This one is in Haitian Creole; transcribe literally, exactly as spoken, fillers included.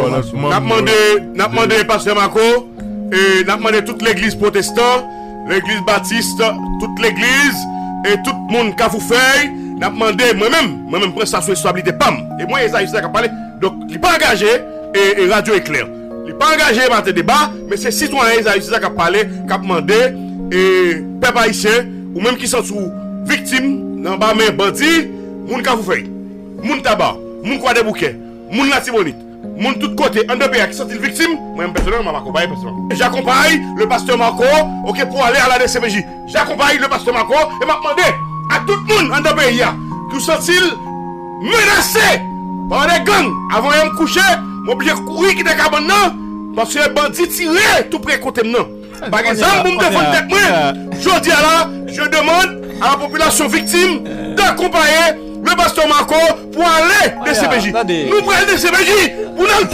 N ap mande, n ap mande pastè Marco, e n ap mande tout legliz pwotestan, legliz batis, tout legliz, e tout moun Kafou Fèy, n ap mande, mwen menm, mwen menm pran sa sou responsablite pa m. E mwen, Ezayi Seza k ap pale. Donk, li pa angaje, e, e radyo eklè. Li pa angaje Maten Deba, men se sitwayen Ezayi Seza k ap pale, k ap mande, e, pèp ayisyen, ou menm ki santi w viktim nan ba men bandi, moun Kafou Fèy, moun Taba, moun Kwadèboukè, moun Latibonit, moun tout kote anndan peyi a ki santi l viktim, mwen menm pèsonèlman, m ap akonpaye pèsonèlman. J'accompagne le pasteur Marco, ok, pour aller à la D C P J. J'accompagne le pasteur Marco, e m ap mande a tout moun anndan peyi a ki w santi l menase pa de gang. Avan yè m kouche, m oblije kouri kite kabann nan, paske bandi tire tou pre kote m nan. M pa gen zam pou m defann tèt mwen. Jodi a la, je demande à la population victime d'accompagner le pasteur Marco pour aller D C P J. Nou pral D C P J pou n al